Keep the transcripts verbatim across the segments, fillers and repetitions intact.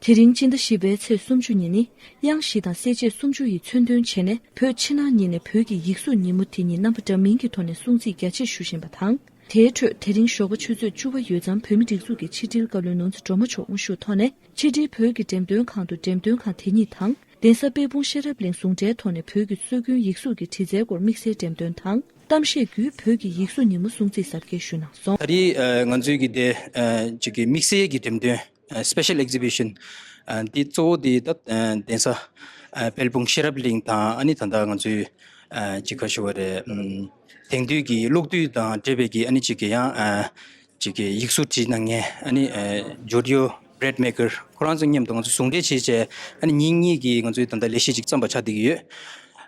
དེ་རིང་སྤྱི་ཟླ་བཞི་པའི་ཚེས་སུམ་ཅུ་ཉིན་ནི། དབྱངས་བཞི་དང་གསལ་བྱེད་སུམ་ཅུ་ཡི་མཚོན་དོན་བྱས་ནས། བོད་ཕྱི་ནང་གཉིས་ནས་བོད་ཀྱི་ཡིག་གཟུགས་ཉིན་མོ་དེ་ཉིད་རྣམ་པ་འདྲ་མིན་གྱི་ཐོག་ནས་སྲུང་བརྩི་རྒྱ་ཆེར་ཞུ་བཞིན་པ་དང་། དེའི་ཁྲོད་དེ་རིང་ཞོགས་པ་ཆུ་ཚོད་བཅུ་པ་ཡོལ་ཙམ། བོད་མིའི་སྒྲིག་འཛུགས་ཀྱི་ཕྱི་དྲིལ་བཀའ་བློན་ནོར་འཛིན་སྒྲོལ་མ་མཆོག་དབུ་བཞུགས་ཐོག་ནས། ཕྱི་དྲིལ་བོད་ཀྱི་འགྲེམས་སྟོན་ཁང་དུ་འགྲེམས་སྟོན་ཁང་དེ་ཉིད་དང་། གདན་ས་དཔལ་སྤུངས་ཤེས་རབ་གླིང་ཟུང་འབྲེལ་ཐོག་ནས་བོད་ཀྱི་སྲོལ་རྒྱུན་ཡིག་གཟུགས་ཀྱི་བྲིས་རྩལ་སྐོར་དམིགས་བསལ་འགྲེམས་སྟོན་དང་། གཏམ་བཤད་བརྒྱུད་བོད་ཀྱི་ཡིག་གཟུགས་ཉིན་མོ་སྲུང་བརྩི་གཟབ་རྒྱས་ཞུས་གནང་སོང་། ད་རེས་ཨ་ང་ཚོའི་གི་དེ་ཨ་ཅིག་གི་དམིགས་བསལ་གྱི་འགྲེམས་སྟོན། ཨ་special exhibition ཨ་འདི་གཙོ་བོ་འདི་ད་ཨ་གདན་ས་ཨ་དཔལ་སྤུངས་ཤེས་རབ་གླིང་དང་། ཨ་ནི་ད་ལྟ་ང་ཚོའི་ཨ་ཅིག་ག་ཞུ་བ་རེད། ཨམ་དེང་དུས་ཀྱི་གློག་རྡུལ་དང་འབྲེལ་བའི་གི་ཨ་ནི་ཅིག་གི་ཡང་ཨ་ཅིག་གི་ཡིག་གཟུགས་བྲིས་གནང་མཁན། ཨ་ནི་ཨ་ཇོ་ཌི་ཡོ་བྷི་རེཌ་མེ་ཀར་ཁོ་རང་ཚོ་མཉམ་དུ་ང་ཚོ་ཟུང་འབྲེལ་བྱས་བྱས། ཨ་ནི་ཉིན་གཉིས་ཀྱི་ང་ཚོའི་ད་ལྟ་ལས་གཞི་ཅིག་བརྩམས་པ་ཆགས་བསྡད་ཀྱི་ཡོད།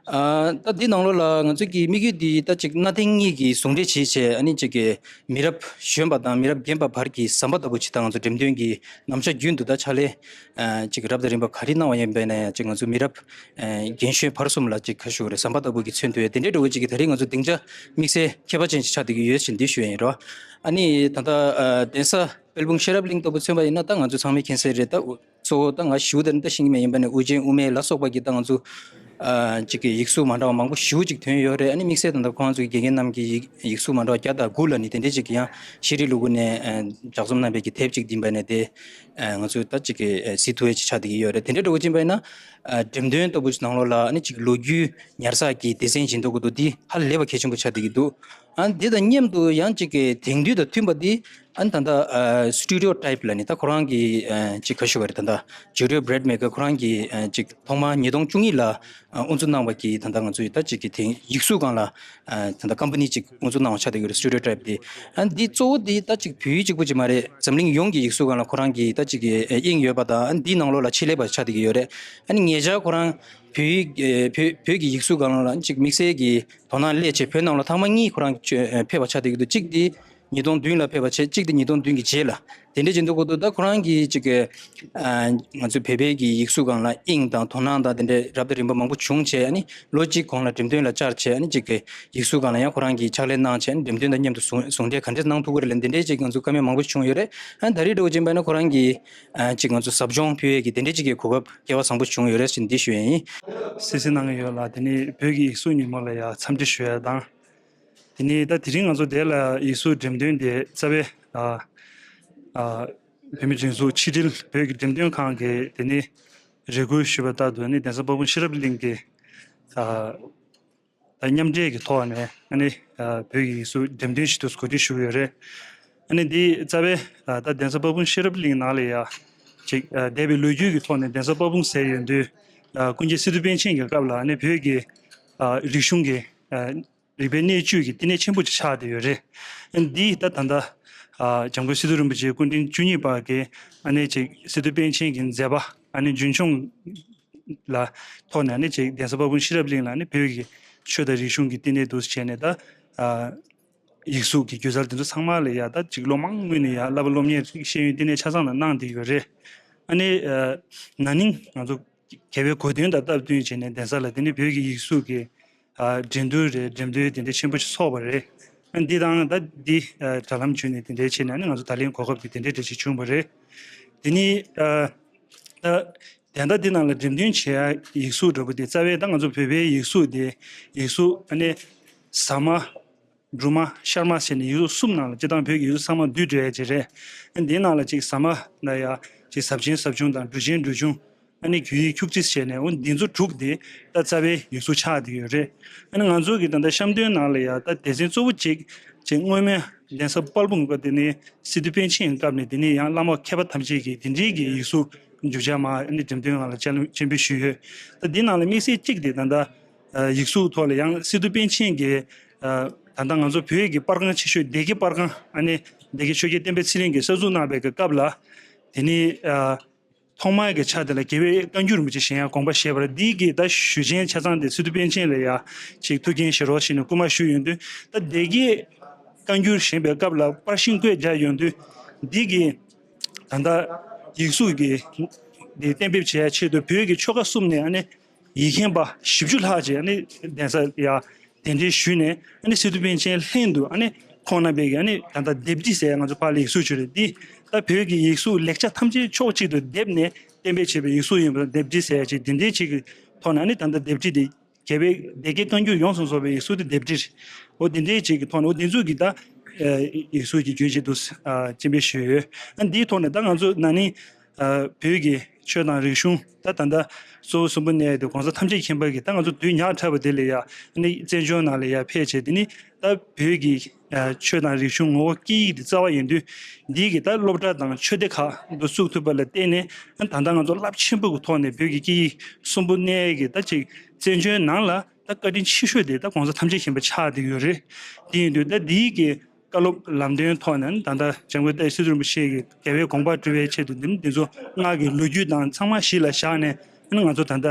ཨ་ད་འདི་ནང་ལོགས་ལ་ང་ཚོ་གི་དམིགས་ཡུལ་འདི་ད་ཅིག་གནའ་དེང་གཉིས་ཀྱི་ཟུང་འབྲེལ་བྱས་བྱས། ཨ་ནི་ཅིག་གི་མི་རབས་གཞོན་པ་དང་མི་རབས་རྒན་པ་བར་གྱི་ཟམ་པ་ལྟ་བུ་ཅིག་ད་ང་ཚོ་འགྲེམས་སྟོན་གྱི་ནམ་ཞག་རྒྱུན་དུ་ད་ཕྱག་ལས་ཨ་ཅིག་རབ་དང་རིམ་པ་ག་རེ་གནང་བ་ཡིན་པ་ཡིན་ན་ཡང་། ཅིག་ང་ཚོ་མི་རབས་ཨ་རྒན་གཞོན་བར་གསུམ་ལ་ཅིག་ག་ཞུ་དགོས་རེད། ཟམ་པ་ལྟ་བུ་གི་མཚོན་ཐུབ་ཡ་དེ་འདྲའི་འདྲ་བོ་ཅིག་གི་ད་རེས་ང་ཚོ་སྡིངས་ཆ་དམིགས་བསལ་ཁྱད་པར་ཅན་ཅིག་ཆགས་བསྡད་ཀྱི་ཡོད་ཟེར་འདི་ཞུ་ཡ་ཡིན་རོ། ཨ་ནི་ད་ལྟ་ཨ་གདན་ས་དཔལ་སྤུངས་ཤེས་རབ་གླིང་ལྟ་བུ་མཚོན་པ་ཡིན་ན། ད་ང་ཚོ་ཚང་མས་མཁྱེན་གསལ་རེད། ད་གཙོ་བོ་ད་ང་ཞུ་དེ་རིང་ད་ཤེས་ཀྱི་མེད། ཡིན་པ་ནས་དབུ་ཅན་དབུ་མེད་ལ་སོགས་པ་གི་ད་ང་ཚོ་ཨ་ཅིག་གི་ཡིག་གཟུགས་མ་འདྲ་བ་མང་པོ་ཞེ་པོ་ཅིག་ཐོན་ཡོད་རེད། ཨ་ནི་དམིགས་བསལ་ད་ལྟ་ཁོང་ཚོའི་དགེ་རྒན་རྣམས་ཀྱི་ཡིག་ཡིག་གཟུགས་མ་འདྲ་བ་བརྒྱ་དང་དགུ་ལ་ནི་དེ་འདྲས་ཅིག་གི་ཡང་ཤེས་རིག་ལུ་གུ་ནས་ཨ་ལྗགས་རྩོམ་གནང་བའི་གི་དེབ་ཅིག་འདི་ཡིན་པ་ནས། དེ་ཨ་ང་ཚོས་ད་ཅིག་གི་ཨ་གཟིགས་ཐུབ་ཡ་ཅིག་ཆགས་བསྡད་ཀྱི་ཡོད་རེད། དེ་འདྲའི་འདྲ་བོ་ཅིག་ཡིན་པ་ཡིན་ན། ཨ་འགྲེམས་སྟོན་ལྟ་བུ་ནང་ལོགས་ལ་ཨ་ནི་ཅིག་ལོ་རྒྱུས་ཉར་ཚགས་ཀྱི་སྡེ་ཚན་ཅིག་འདུག་གི་འདུག་འདི་ཧ་ལས་པ་གལ་ཆེན་པོ་ཆགས་བསྡད་ཀྱི་འདུག་ཨ་འདི་དང་མཉམ་དུ་ཡང་ཅིག་གི་དེང་དུས་དང་མཐུན་པ་འདི། ཨ་ནི་ད་ལྟ་ཨ་སི་ཊུ་ཌི་ཡོ་ཊའིབ་ལ་ནི་ད་ཁོ་རང་གི་ཨ་ཅིག་ག་ཞུ་བ་རེད། ད་ལྟ་ཇོ་ཌི་ཡོ་བྷི་རེཌ་མེ་ཀར་ཁོ་རང་གི་ཨ་ཅིག་ཐོག་མར་ཉིས་སྟོང་བཅུ་གཉིས་ལ་ཨ་དབུ་འཛུགས་གནང་བ་གི་ད་ལྟ་ང་ཚོའི་ད་ཅིག་གི་དེང་ཡིག་གཟུགས་སྒང་ལ་ཨ་ད་ལྟ་ཀམ་པ་ནི་ཅིག་དབུ་འཛུགས་གནང་བ་ཆགས་བསྡད་ཀྱི་ཡོད་རེད། སི་ཊུ་ཌི་ཡོ་ཊའིབ་དེ། ཨ་འདི་གཙོ་བོ་འདི་ད་ཅིག་བོད་ཡིག་གཅིག་པུ་ཅིག་མ་རེད། འཛམ་གླིང་ཡོངས་ཀྱི་ཡིག་གཟུགས་སྒང་ལ་ཁོ་རང་གི་ད་ཅིག་གི་ཨ་དབྱིངས་ཡོད་པ་དང་། ཨ་འདིའི་ནང་ལོགས་ལ་ཆེད་ལས་པ་ཆགས་བསྡད་ཀྱི་ཡོད་རེད། ཨ་ནི་ཉེ་ཆར་ཁོ་རང་བོད་ཡིག་ཨ་བོད་བོད་ཀྱི་ཡིག་གཟུགས་སྒང་ལ་ཅིག་དམིགས་བསལ་གྱི་དོ་སྣང་སླེབས་བྱས། བོད་ནང་ལ་ཐེངས་མ་གཉིས་ཁོ་རང་ཨ་ཕེབས་པ་ཆགས་བསྡད་ཀྱི་འདུག་གཅིག་འདི་ཉིས་སྟོང་བདུན་ལ་ཕེབས་པ་བྱས། གཅིག་འདི་ཉིས་སྟོང་བདུན་གྱི་རྗེས་ལ། དེ་འདྲ་བྱེད་དུས་སྐབས་སུ་ད་ཁོ་རང་གིས་ཅིག་གི་ཨ་ང་ཚོའི་བོད་པའི་གི་ཡིག་གཟུགས་སྒང་ལ་དབྱིངས་དང་དོ་སྣང་དང་དེ་འདྲའི་རབ་དང་རིམ་པ་མང་པོ་བྱུང་བྱས། ཨ་ནི་ལོ་གཅིག་གོང་ལ་འགྲེམས་སྟོན་ལ་བཅར་བྱས། ཨ་ནི་ཅིག་གི་ཡིག་གཟུགས་སྒང་ལ་ཡང་ཁོ་རང་གིས་ཕྱག་ལས་གནང་བྱས། ཨ་ནི་འགྲེམས་སྟོན་དང་མཉམ་དུ་ཟུང་ཟུང་འབྲེལ་ག་འདྲས་གནང་ཐུབ་ཀྱི་རེད་ལབ། འདི་འདྲའི་ཅིག་ང་ཚོ་བཀའ་མོལ་མང་པོ་བྱུང་ཡོད་རེད། ཨ་ད་རེས་འདྲ་བོ་ཅིག་ཡིན་པ་ན་ཁོ་རང་གིས་ཨ་ཅིག་ང་ཚོ་ཟབ་སྦྱོང་ཕུལ་ཡས་ཀྱི་དེ་འདྲའི་ཅིག་གི་གོ་སྐབས་སྐལ་བ་བཟང་པོ་བྱུང་ཡོད་རེད་ཟེར་འདི་ཞུ་ཡས་ཡིན། གསན་གཟིགས་གནང་གི་ཡོད་ལ། དེ་ནས་བོད་ཀྱི་ཡིག་གཟུགས་ཉིན་མོ་ལ་ཡང་འཚམས་འདྲི་ཞུ་ཡས་དང་། དེ་ནས་ད་དེ་རིང་ང་ཚོ་དེ་ལ་ཡིག་གཟུགས་འགྲེམས་སྟོན་དེ་རྩ་བའི་ཨ་ཨ་བོད་མིའི་སྒྲིག་འཛུགས་ཕྱི་དྲིལ་བོད་ཀྱི་འགྲེམས་སྟོན་ཁང་གིས་དེ་ནས་རེ་སྐུལ་ཞུས་པ་ལྟར་དུ། ཨ་ནི་གདན་ས་དཔལ་སྤུངས་ཤེས་རབ་གླིང་གི་ཨ་ད་མཉམ་འབྲེལ་གྱི་ཐོག་ནས་ཨ་ནི་ཨ་བོད་ཀྱི་ཡིག་གཟུགས་འགྲེམས་སྟོན་ཞིག་ཏུ་གོ་སྒྲིག་ཞུས་ཡོད་རེད། ཨ་ནི་འདི་རྩ་བའི་ཨ་ད་གདན་ས་དཔལ་སྤུངས་ཤེས་རབ་གླིང་ནང་ལ་ཡ་ཅིག་ཨ་འདས་པའི་ལོ་རྒྱུས་ཀྱི་ཐོག་ནས་གདན་ས་དཔལ་སྤུངས་ཟེར་ཡོང་དུས། ཨ་ཀུན་མཁྱེན་སི་ཏུ་པཎ་ཆེན་གྱི་སྐབས་ལ་ཨ་ནི་བོད་ཀྱི་ཨ་རིག་གཞུང་གི་ཨ་རིག་པའི་གནས་བཅུད་ཀྱི་བསྟི་གནས་ཆེན་པོ་ཅིག་ཆགས་བསྡད་ཡོད་རེད། འདི་ད་ད་ལྟ་ཨ་འཇམ་མགོན་སི་ཏུ་རིན་པོ་ཆེ་སྐུ་ཕྲེང་བཅུ་གཉིས་པ་གིས་ཨ་ནི་ཅིག་སི་ཏུ་པཎ་ཆེན་གྱི་མཛད་པ་ཨ་ནི་རྒྱུན་འཁྱོངས་ལ་ཐོག་ནས་ཨ་ནི་ཅིག་གདན་ས་དཔལ་སྤུངས་ཤེས་རབ་གླིང་ལ་ཨ་ནི་བོད་ཀྱི་ཆོས་དང་རིག་གཞུང་གི་བསྟི་གནས་འདུག་སེ་བྱས་ནས། ད་ཨ་ཡིག་གཟུགས་ཀྱི་སྒྱུ་རྩལ་དེ་ཚོ་ཚང་མ་ལ་ཡ་ད་ཅིག་ལོ་མང་སྔོན་ནས་ཡ་བསླབ་པ་སློབ་གཉེར་ཤེས་ཡོན་བསྟི་གནས་ཆ་ཚང་ལ་གནང་བསྡད་ཡོད་རེད། ཨ་ནི་ཨ་ན་ནིང་ང་ཚོ་རྒྱལ་བའི་གོ་སྟོན་དང་སྟབས་བསྟུན་བྱས་ནས་གདན་ས་ལ་དེ་ནི་བོད་ཀྱི་ཡིག་གཟུགས་ཀྱི་ཨ་འགྲན་བསྡུར་རེད། འགྲེམས་སྟོན་དེ་འདྲ་ཆེན་པོ་ཞིག་ཚོགས་པ་རེད། ཨ་འདི་དང་ད་འདི་ཨ་དྲ་ལམ་བརྒྱུད་ནས་དེ་འདྲའི་ཆེད་ནས་ཨ་ནི་ང་ཚོ་ད་ལན་གོ་སྐབས་ཀྱི་དེ་འདྲའི་གྲ་སྒྲིག་བྱུང་བ་རེད། དེ་ནི་ཨ་ད་དེ་འདྲ་འདི་ནང་ལ་འགྲེམས་སྟོན་བྱེད་ཡ་ཡིག་གཟུགས་འདྲ་པོ་དེ་རྩ་བའི་ད་ང་ཚོ་བོད་པའི་ཡིག་གཟུགས་དེ་ཡིག་གཟུགས་ཨ་ནི་ཟ་མ། འབྲུ་མ། ཤར་མ་ཟེར་ནས་ཡིག་གཟུགས་གསུམ་ནང་ལ་སྤྱིར་བཏང་བོད་ཀྱི་ཡིག་གཟུགས་ཚང་མ་འདུས་འགྲོ་ཡ་ཅིག་རེད། ཨ་འདིའི་ནང་ལ་ཅིག་ཟ་མ་ལ་ཡ་ཅིག་ཟབ་ཆེན་ཟབ་ཆུང་དང་འབྲུ་ཆེན་འབྲུ་ཆུང་། ཨ་ནི་རྒྱུ་ཡིག་ཁྱུག་ཙམ་བྱས་ནས། འོ་འདི་ཚོ་དྲུག་དེ་ད་རྩ་བའི་ཡིག་གཟུགས་ཆགས་བསྡད་ཡོད་རེད། ཨ་ནི་ང་ཚོ་གི་ད་ལྟ་བཤམས་སྟོན་ནང་ལ་ཡ་ད་སྡེ་ཚན་གཙོ་བོ་གཅིག་ཅིག་སྔོན་མའི་གདན་ས་དཔལ་སྤུངས་སྐབས། དེ་ནས་སི་ཏུ་པཎ་ཆེན་སྐབས་ནས། དེ་ནས་ཡང་བླ་མ་མཁས་པ་ཐམས་ཅད་ཀྱི་དེ་འདྲའི་གི་ཡིག་གཟུགས་རྒྱུ་ཆ་མར་ཨ་ནི་འགྲེམས་སྟོན་ནང་ལ་སྤྱན་སྤྱན་འབུལ་ཞུས་ཡོད། ད་འདི་ནང་ལ་དམིགས་བསལ་གཅིག་དེ་ད་ལྟ་ཨ་ཡིག་གཟུགས་ཐོག་ལ་ཡང་སི་ཏུ་པཎ་ཆེན་གྱི་ཨ་ད་ལྟ་ང་ཚོ་བོད་ཀྱི་པར་ཁང་ཆེ་ཤོས་སྡེ་དགེ་པར་ཁང་། ཨ་ནི་སྡེ་དགེ་ཆོས་རྒྱལ་བསྟན་པའི་ཚེ་རིང་གིས་གསར་འཛུགས་གནང་བའི་གི་སྐབས་ལ། དེ་ནི་ཨ་ཐོག་མའི་གི་ཆ་དེ་ལ་རྒྱལ་བའི་བཀའ་འགྱུར་རིན་པོ་ཆེ་བཞེངས་ཡ་དགོངས་པ་བཞེས་པ་རེད། འདི་གི་ད་ཞུ་ཆེན་ཆ་ཚང་དེ་སི་ཏུ་པཎ་ཆེན་ལ་ཡ་ཅིག་ཐུགས་འགན་བཞེས་རོགས་ཞེས་ནས་སྐུལ་མ་ཞུས་ཡོང་དུས། ད་སྡེ་དགེ་བཀའ་འགྱུར་བཞེངས་པའི་སྐབས་ལ་པར་ཤིང་བརྐོས་བཞག་ཡོང་དུས། འདི་གི་ད་ལྟ་ཡིག་གཟུགས་ཀྱི་འདི་གཏན་འབེབས་བྱེད་ཡ་ཆེད་དུ་བོད་ཀྱི་ཆོལ་ཁ་གསུམ་ནས་ཨ་ནི་ཡིག་མཁན་པ་བཞི་བཅུ་ལྷག་ཅིག་ཨ་ནི་གདན་ས་ཡ་གདན་འདྲེན་ཞུས་ནས། ཨ་ནི་སི་ཏུ་པཎ་ཆེན་ལྷན་དུ་ཨ་ནི་ཁོང་རྣམ་པས་ཀྱི་ཨ་ནི་ད་ལྟ་ལྡེབ་བྲིས་ཟེར་ཡ་ང་ཚོ་ཕར་ལ་ཡིག་གཟུགས་བྲིས་རེད། འདི་ད་བོད་ཀྱི་ཡིག་གཟུགས་ལེགས་ཆ་ཐམས་ཅད་ཕྱོགས་གཅིག་ཏུ་བསྡེབས་ནས། གཏན་འབེབས་བྱས་པའི་ཡིག་གཟུགས་ཡིན་པ་ལྡེབ་བྲིས་ཟེར་ཡ་ཅིག་འདི་འདྲའི་ཅིག་གི་ཐོག་ནས་ཨ་ནི་ད་ལྟ་ལྡེབ་བྲིས་དེ་རྒྱལ་བའི་སྡེ་དགེ་བཀའ་འགྱུར་ཡོངས་སུ་རྫོགས་པའི་ཡིག་གཟུགས་དེ་ལྡེབ་བྲིས་རེད། འོ་འདི་འདྲའི་ཅིག་གི་ཐོག་ནས་འོ་འདི་ཚོ་གི་ད་ཡིག་གཟུགས་ཀྱི་རྒྱུན་ཅིག་འདུག་སྤྱན་འབེབས་ཞུས་ཡོད། ཨ་འདིའི་ཐོག་ནས་ད་ང་ཚོ་ན་ནིང་བོད་ཀྱི་ཆོས་དང་རིག་གཞུང་ད་ད་ལྟ་གཙོ་བོ་གསུམ་པོ་གནས་དེ་གོང་ས་ཐམས་ཅད་མཁྱེན་པ་གིས་ད་ང་ཚོ་དུས་ཉག་ཕྲ་བ་དེ་ལ་ཡ་ཨ་ནི་བཙན་བྱོལ་ནང་ལ་ཡ་ཕེབས་བྱས་དེ་ནི་ད་བོད་ཀྱི་ཆོས་དང་རིག་གཞུང་ངོ་བོ་སྐད་ཡིག་དེ་རྩ་བ་ཡིན་དུས་འདི་གི་ད་སློབ་གྲྭ་དང་ཆོས་སྡེ་ཁག་འདུ་བཙུགས་ཐུབ་པ་ལ་བརྟེན་ནས་ད་ལྟ་ང་ཚོ་རླབས་ཆེན་པོ་གི་ཐོག་ནས་བོད་ཀྱི་སྐད་ཡིག་གསུམ་པོ་གནས་ཀྱི་ད་ཅིག་བཙན་བྱོལ་ནང་ལ་ད་བཀའ་དྲིན་ཆེ་ཤོས་དེ་ད་གོང་ས་ཐམས་ཅད་མཁྱེན་པ་ཆགས་བསྡད་ཡོད་རེད། དེ་ཡིན་དུས་ད་འདིའི་གི་བཀའ་སློབ་ལམ་སྟོན་ཐོག་ནས་ད་ལྟ་འཇམ་མགོན་ཏཱ་ལའི་སི་ཏུ་རིན་པོ་ཆེ་གི་རྒྱལ་བའི་དགོངས་པ་སྒྲུབ་པའི་ཆེད་དུ་འདི་འདི་ཚོ་སྔགས་ཀྱི་ལོ་རྒྱུས་དང་ཚང་མ་གཞི་ལ་བཞག་ནས་ང་ཚོ་ད་ལྟ་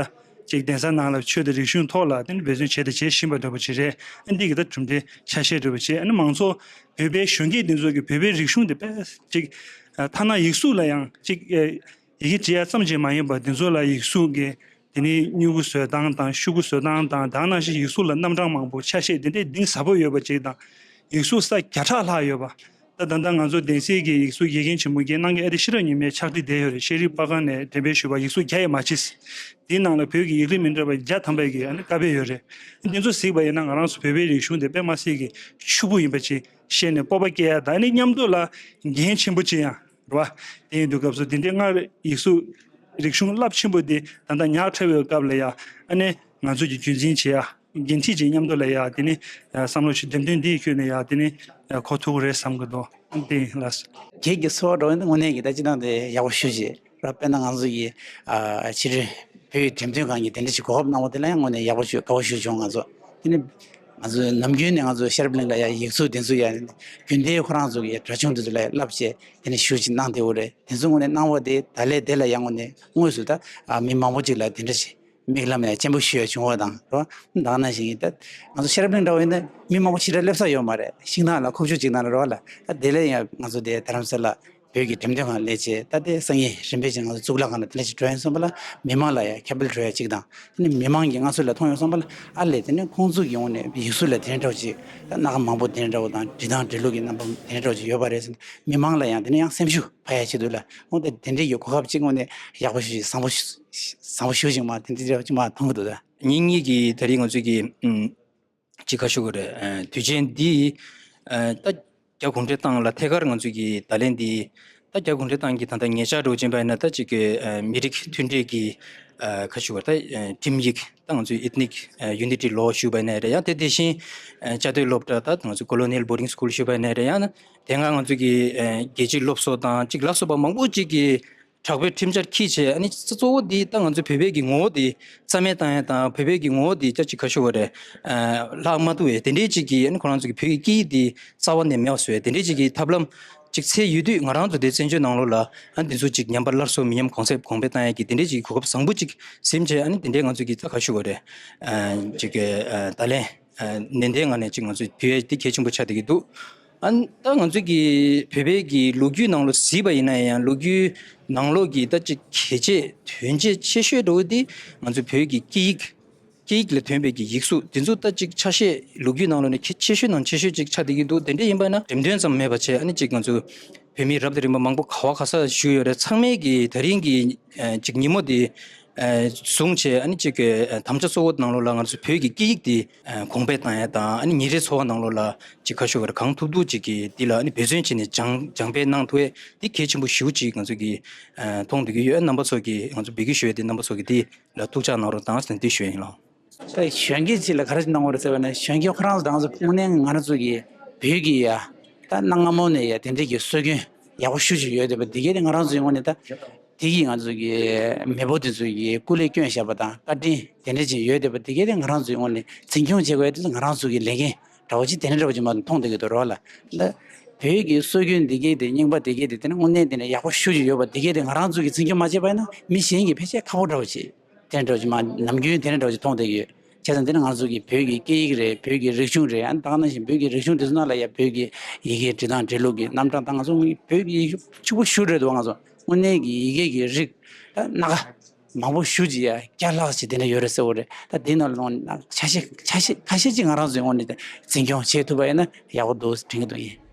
ཅིག་གདན་ས་ནང་ལ་ཆོས་དང་རིག་གཞུང་ཐོག་ལ་འབད་བརྩོན་བྱས་དང་བྱེད་བཞིན་པ་འདྲ་པོ་ཅིག་རེད། འདི་གི་ད་གྲུབ་འབྲས་ཆ་ཤས་འདྲ་པོ་ཅིག་མང་ཚོགས་བོད་པའི་གཞོན་སྐྱེས་འདི་ཚོ་གི་བོད་པའི་རིག་གཞུང་དེ་དཔེ་ཅིག་ཐ་ན་ཡིག་གཟུགས་ལ་ཡང་ཅིག་ཡི་གེ་བྲིས་ཡ་ཙམ་ཅིག་མ་ཡིན་པར་འདི་ཚོ་ལ་ཡིག་གཟུགས་ཀྱི་དེ་ནས་སྨྱུ་གུ་བཟོ་སྟངས་དང་ཤོག་གུ་བཟོ་སྟངས་དང་དེ་ནང་བཞིན་ཡིག་གཟུགས་ལ་རྣམ་གྲངས་མང་པོ་ཆ་ཤས་དེ་འདྲའི་གཏིང་ཟབ་པོ་ཡོད་པ་ཅིག་དང་། ཡིག་གཟུགས་ས་བརྒྱ་ཕྲག་ལྷག་ཡོད་པ། ད་ད་ལྟ་ང་ཚོ་གདན་སའི་གི་ཡིག་གཟུགས་དགེ་རྒན་ཆེན་མོ་རྒན་རྣམ་རྒྱལ་ཨ་ཏི་ཤེས་རབ་ཉི་མའི་ཕྱག་བྲིས་བསྡད་ཡོད་རེད། ཤེས་རིག་པར་ཁང་ནས་འགྲེམས་སྤེལ་ཞུས་པ་ཡིག་གཟུགས་བརྒྱ་ཡས་མ་མཆིས། དེའི་ནང་ལ་བོད་ཀྱི་ཡིག་རིགས་མི་འདྲ་བ་བརྒྱ་ཐམ་པ་གི་ཨ་ནི་ཀ་པེ་ཡོད་རེད། འདི་ཚོ་གཟིགས་པ་ཡིན་ན་ང་རང་ཚོ་བོད་པའི་རིག་གཞུང་དེ་དཔེ་མ་སྲིད་ཀྱི་ཕྱུག་པོ་ཡིན་པ་ཅིག་ཤེས་ནས་སྤོབས་པ་སྐྱེ་ཡ་དང་ཨ་ནི་མཉམ་དུ་ལ་འགན་ཆེན་པོ་ཅིག་ཡང་རེད་བ། དེ་ཡིན་དུས་སྐབས་སུ་འདི་འདྲའི་སྔར་ཡིག་གཟུགས་རིག་གཞུང་རླབས་ཆེན་པོ་འདི་ད་ལྟ་ཉག་ཕྲ་བའི་སྐབས་ལ་ཡ་ཨ་ནི་ང་ཚོ་གི་རྒྱུན་འཛིན་བྱེད་ཡ་འགན་འཁྲི་ཅིག་མཉམ་དུ་ལ་ཡ་དེ་ནི་བསམ་བློ་ཞིག་འགྲེམས་སྟོན་འདིའི་ཁྱོན་ནས་ཡ་དེ་ནི་གོ་ཐུབ་ཀྱི་རེད་བསམ་གྱི་འདུག་དེ་ཡིན་ལགས། ཁྱེད་ཀྱི་ཚོར་བ་འགྲོ་ཡིན་དངོས་གནས་ཀྱི་ད་ཅི་ནང་དེ་ཡག་པོ་ཞུ་རྗེས་ར་དཔེར་ན་ང་ཚོ་ཡི་ཕྱི་དྲིལ་བོད་ཀྱི་འགྲེམས་སྟོན་ཁང་གིས་དེ་འདྲ་ཞིག་གོ་སྐབས་གནང་བ་དེ་ལ་ཡང་དངོས་གནས་ཡག་པོ་ཞུ་དགའ་པོ་ཞུ་བྱུང་ང་ཚོ། དེ་ནི་ང་ཚོ་ནམ་རྒྱུན་ནས་ང་ཚོ་ཤེས་རབ་གླིང་ལ་ཡ་ཡིག་གཟུགས་དེ་ཚོ་ཡ་རྒྱུན་ལྡན་ཁོ་རང་ཚོ་གི་སྒྲ་ཆུང་དེ་ཚོ་ལ་ཡ་བསླབ་བྱས་དེ་ནི་ཞུ་ཅིག་གནང་བསྡད་ཡོད་རེད། དེ་ཚོ་དངོས་གནས་གནང་བ་དེ་ད་ལས་དེ་ལ་ཡང་དངོས་གནས་དངོས་སུ་ད་མི་མང་པོ་ཅིག་ལ་དེ་འདྲ་ཞིག་མིག་ལམ་ཡ་སྤྱན་པོ་ཞུ་ཡ་བྱུང་བ་དང་རོ། ད་ག་ནང་བཞིན་ད་ང་ཚོ་ཤེས་རབ་གླིང་འདྲ་བོ་ཡིན་ན་མི་མང་པོ་ཞིག་ར་སླེབས་ས་ཡོད་མ་རེད། ཤིང་ནགས་ལ་ཁུག་ཀྱོག་ཅིག་ནང་ལ་རོ་ལ། ད་དེ་ལས་ཡང་ང་ཚོ་དེ་རྡ་རམ་ས་ལ་བོད་ཀྱི་འགྲེམས་སྟོན་ཁང་ལས་བྱེད་ད་དེ་སང་ཉིན་རིམ་པས་ཀྱི་ང་ཚོ་གཙུག་ལག་ཁང་ལ་དེ་འདྲ་ཞིག་འགྲོ་ཡིན་བསམ་པ་ལ་མི་མང་ལ་ཡང་ཁྱབ་སྤེལ་འགྲོ་ཡ་ཅིག་དང་། དེ་ནི་མི་མང་གིས་སྔ་ཚོད་ལ་མཐོང་ཡོང་བསམ་པ་ལ་ཨ་ལས་དེ་ནི་ཁོང་ཚོ་གི་ངོས་ནས་ཡིག་གཟུགས་ལ་དེ་འདྲ་འདྲ་བོ་ཅིག་ད་སྣ་ཁ་མང་པོ་དེ་འདྲ་འདྲ་བོ་དང་འབྲི་སྟངས་འབྲི་ལུགས་ཀྱི་རྣམ་པ་དེ་འདྲ་འདྲ་བོ་ཅིག་ཡོད་པ་རེད་ཟེར་ནས་མི་མང་ལ་ཡང་དེ་ནི་ཡང་སེམས་ཤུགས་འཕར་ཡ་ཆེད་དུ་ལ་འོ་ད་དེ་འདྲའི་གི་གོ་སྐབས་ཅིག་དངོས་གནས་ཡག་པོ་ཞིག་བཟང་པོ་ཞིག་བཟང་པོ་ཞིག་ཅིག་མ་དེ་འདྲ་འདྲ་བོ་ཅིག་མ་མཐོང་གི་འདུག་ད། ཉིན་གཉིས་ཀྱི་ད་རིང་ང་ཚོས་ཀྱི་ཅིག་ཁ་ཤོ་གི་རེད། དུས་ཆེན་འདི་ད་རྒྱ་གུང་ཁྲན་ཏང་ལ་ཐད་ཀར་ང་ཚོས་ཀྱི་བརྡ་ལན་འདི་ད་རྒྱ་གུང་ཁྲན་ཏང་གི་ད་ལྟ་ཉེ་ཆར་འགྲོ་ཅན་པ་ཡིན་ན་ད་ཅིག་གི་མི་རིགས་མཐུན་སྒྲིལ་གྱི་ཁ་ཤོ་གི་ད་ཁྲིམས་ཡིག་ད་ང་ཚོས་Ethnic Unity Law ཞུ་བ་ཡིན་ན་རེད། ཡང་དེ་དེ་བཞིན་བཅའ་སྡོད་སློབ་གྲྭ་ད་ང་ཚོས་Colonial Boarding School ཞུ་བ་ཡིན་ན་རེད། ཡང་ན་དེ་སྔ་ང་ཚོས་ཀྱི་རྒྱལ་སྤྱིའི་སློབ་གསོ་དང་ཅིག་ལ་སོགས་པ་མང་པོ་ཅིག་གི་དྲག་པོའི་ཁྲིམས་འཆར་འཁྱེར་བྱས་ཨ་ནི་གཙོ་བོ་འདི་ད་ང་ཚོའི་བོད་པའི་གི་ངོ་བོ་འདི་རྩ་མེད་བཏང་ཡ་དང་བོད་པའི་གི་ངོ་བོ་འདི་ཅག་ཅིག་ཁ་ཤོ་བ་རེད། ལྷག་མ་ཐུབ་པའི་དེ་འདྲའི་ཅིག་གི་ཨ་ནི་ཁོ་རང་ཚོ་གི་བོད་ཀྱི་སྐད་ཡིག་འདི་རྩ་བ་ནས་མེད་པ་བཟོ་ཡ་དེ་འདྲའི་ཅིག་གི་ཐབས་ལམ་ཅིག་འཚོལ་ཡོད་དུས་ང་རང་ཚོ་དེ་བཙན་བྱོལ་ནང་ལོགས་ལ་ཨ་ནི་འདི་ཚོ་ཅིག་ཉམས་པ་སླར་གསོ་མི་ཉམས་གོང་ཚད་གོང་འཕེལ་བཏང་ཡ་གི་དེ་འདྲའི་ཅིག་གོ་སྐབས་བཟང་པོ་ཅིག་ཟིན་བྱས་ཨ་ནི་དེ་འདྲའི་ང་ཚོ་གི་ད་ཁ་ཤོ་བ་རེད། ཅིག་བརྡ་ལན། ནན་ཏན་ངང་ནས་ཅིག་ང་ཚོས་ཕུལ་ཡས་དེ་གལ་ཆེན་པོ་ཆགས་བསྡད་ཀྱི་འདུག་ཨ་ད་ང་ཚོས་ཀྱི་བོད་པའི་གི་ལོ་རྒྱུས་ནང་ལོགས་གཟིགས་པ་ཡིན་ན་ཡང་ལོ་རྒྱུས་ནང་ལོགས་ཀྱི་ད་ཅིག་གལ་ཆེ་དོན་ཆེ་ཆེ་ཤོས་འདྲ་བོ་དེ་ང་ཚོ་བོད་ཀྱི་སྐད་ཡིག་སྐད་ཡིག་ལ་ཐོན་པའི་གི་ཡིག་གཟུགས་དེ་ཚོ་ད་ཅིག་ཆ་ཤས་ལོ་རྒྱུས་ནང་ལོགས་ནས་གལ་ཆེ་ཤོས་ནང་ཆེ་ཤོས་ཅིག་ཆགས་བསྡད་ཀྱི་འདུག་དེ་འདྲ་ཡིན་པ་ན་འགྲེམས་སྟོན་ཙམ་མེད་པ་བྱས་ཨ་ནི་ཅིག་ང་ཚོ་བོད་མི་རབ་དང་རིམ་པ་མང་པོ་ག་བ་ག་ས་བཞུགས་ཡོད་རེད། ཚང་མས་ཀྱི་ད་རིང་གི་ཅིག་ཉིན་མོ་དེ་བཟུང་བྱས་ཨ་ནི་ཅིག་གི་དམ་བཅའ་གཙོ་བོ་ནང་ལོགས་ལ་ང་ཚོ་བོད་ཀྱི་སྐད་ཡིག་དེ་གོང་འཕེལ་བཏང་ཡ་དང་ཨ་ནི་ཉིན་རེའི་འཚོ་བ་ནང་ལོགས་ལ་ཅིག་ཁ་ཤོ་བར་གང་ཐུབ་ཐུབ་ཅིག་གི་འདི་ལ་ཨ་ནི་འབད་བརྩོན་བྱས་ནས་སྦྱང་སྦྱང་སྤེལ་གནང་ཐུབ་ཡས་འདི་གལ་ཆེན་པོ་ཞེ་པོ་ཅིག་ང་ཚོ་གི་མཐོང་བསྡད་ཀྱི་ཡོད། རྣམ་པ་ཚོ་གི་ང་ཚོ་འབོད་སྐུལ་ཞུ་ཡས་དེ་རྣམ་པ་ཚོ་གི་འདི་ལ་ཐུགས་ཅག་གནང་རོགས་དང་ཟེར་ནས་འདི་ཞུ་ཡ་ཡིན་ལགས། ད་གཞོན་སྐྱེས་ཅིག་ལ་ག་རེ་ཞིག་གནང་དགོས་རེད་ཟེར་བ་ན་གཞོན་སྐྱེས་ཁོ་རང་ཚོ་ད་ང་ཚོ་དངོས་གནས་ང་རང་ཚོ་གི་བོད་ཀྱི་ཡ་ད་གནའ་སྔ་མོ་ནས་ཡ་དེ་འདྲས་ཀྱི་སྲོལ་རྒྱུན་ཡག་པོ་ཞེ་པོ་ཅིག་ཡོད་བསྡད་པ་འདི་གས་དེ་ང་རང་ཚོའི་ངོས་ནས་ད་དེ་གིས་ང་ཚོ་གི་མེས་པོ་དེ་ཚོ་གི་སྐུ་ལས་བསྐྱོན་བཞག་པ་དང་བཀའ་དྲིན་དེ་འདྲས་ཅིག་ཡོད་བསྡད་པ་འདི་གས་དེ་ང་རང་ཚོའི་ངོས་ནས་འཛིན་སྐྱོང་བྱེད་དགོས་ཡ་དེ་ཚོ་ང་རང་ཚོ་གི་ལས་འགན་འདྲ་བོ་ཅིག་དེ་འདྲ་འདྲ་བོ་ཅིག་མ་མཐོང་བསྡད་ཀྱི་འདུག་རོགས་ལ། ད་བོད་ཀྱི་སྲོལ་རྒྱུན་འདི་གས་དེ་རྙིང་པ་འདི་གས་དེ་དེ་ནི་དངོས་གནས་དེ་ནས་ཡག་པོ་ཞེ་པོ་ཅིག་ཡོད་པ་འདི་གས་དེ་ང་རང་ཚོ་གི་འཛིན་སྐྱོང་མ་བྱས་པ་ཡིན་ན་མི་གཞན་གྱིས་ཕལ་ཆེར་ཁག་པོ་འདྲ་བོ་ཅིག་དེ་འདྲ་ཅིག་མ་ནམ་རྒྱུན་དེ་འདྲ་ཅིག་མཐོང་བསྡད་ཀྱི་ཡོད། བྱས་ཙང་དེ་ནི་ང་ཚོ་གི་བོད་ཀྱི་སྐད་ཡིག་རེད། བོད་ཀྱི་རིག་གཞུང་རེད། ཨ་ནི་ད་ག་ནང་བཞིན་བོད་ཀྱི་རིག་གཞུང་དེ་ཚོ་ནང་ལ་ཡ་བོད་ཀྱི་ཡི་གེ་འབྲི་སྟངས་འབྲི་ལུགས་ཀྱི་རྣམ་གྲངས་དང་ང་ཚོ་བོད་ཀྱི་ཡིག་ཕྱུག་པོ་ཞེ་པོ་རེད་འདུག་ང་ཚོ་དངོས་གནས་ཀྱི་ཡི་གེ་གི་རིགས་ད་སྣ་ཁ་མང་པོ་ཞེ་པོ་ཅིག་ཡ་བརྒྱ་ལྷག་ཅིག་དེ་འདྲ་ཡོད་རེད་ཟེར་བ་རེད། ད་དེ་ནང་ལོགས་ནས་ཆ་ཤས་ཆ་ཤས་ཁ་ཤས་ཅིག་ང་རང་ཚོའི་ངོས་ནས་འཛིན་སྐྱོང་བྱེད་ཐུབ་པ་ཡིན་ན་ཡག་པོ་འདུག་དྲན་གྱི་འདུག་ཡིན།